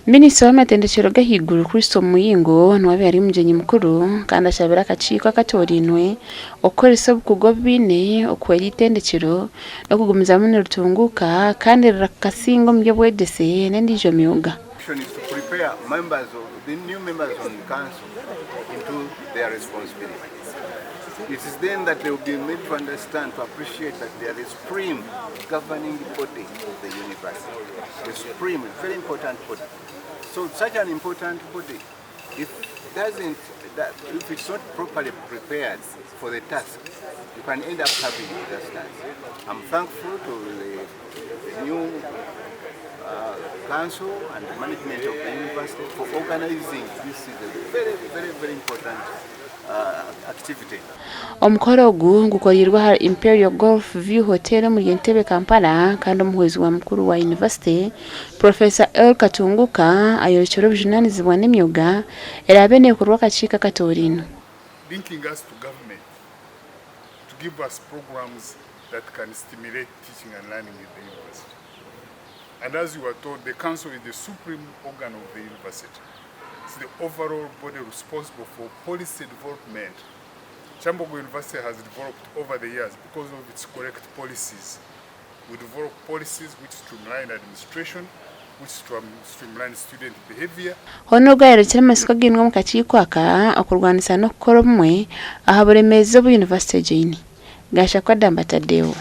Minisita w'amatendekyero g'ahaiguru Christo Muyingo niwe abaire ari omugyenyi mukuru kandi ashabire akakiiko akatoorainwe okukoresa obukugu obu baine okuhwera eitendekyero n'okugumizamu niritunguuka kandi rikasinga omu by'obwegyese n'endiijo myooga. Governing body of the university, the supreme, very important body. So such an important body, if doesn't, that, if it's not properly prepared for the task, you can end up having disasters. I'm thankful to the, the new uh, council and the management of the university for organizing this is a very, very, very important activity. Omukoro ogu gukoreirwe ahari Imperial Golf View Hotel omuri Entebbe, Kampala kandi omuhwezi wa mukuru wa yunivasite, Professor Earl Katunguka ayorekire obujunaanizibwa n'emyoga eraabe neekorwa akakiiko akatoorainwe. Linking us to government to give us programs that can stimulate teaching and learning in the university. And as you are told, the council is the supreme organ of the university. It's the overall body responsible for policy development. Kyambogo University has developed over the years because of its correct policies. We develop policies which streamline administration, which streamline student behavior. Hoona ogu ayorekire amatsiko againwe omu kakiiko aka okurwanisa n'okukora obumwe aha buremeezi obu yunivasite egi eine. Gashakwa Damba Tadeo.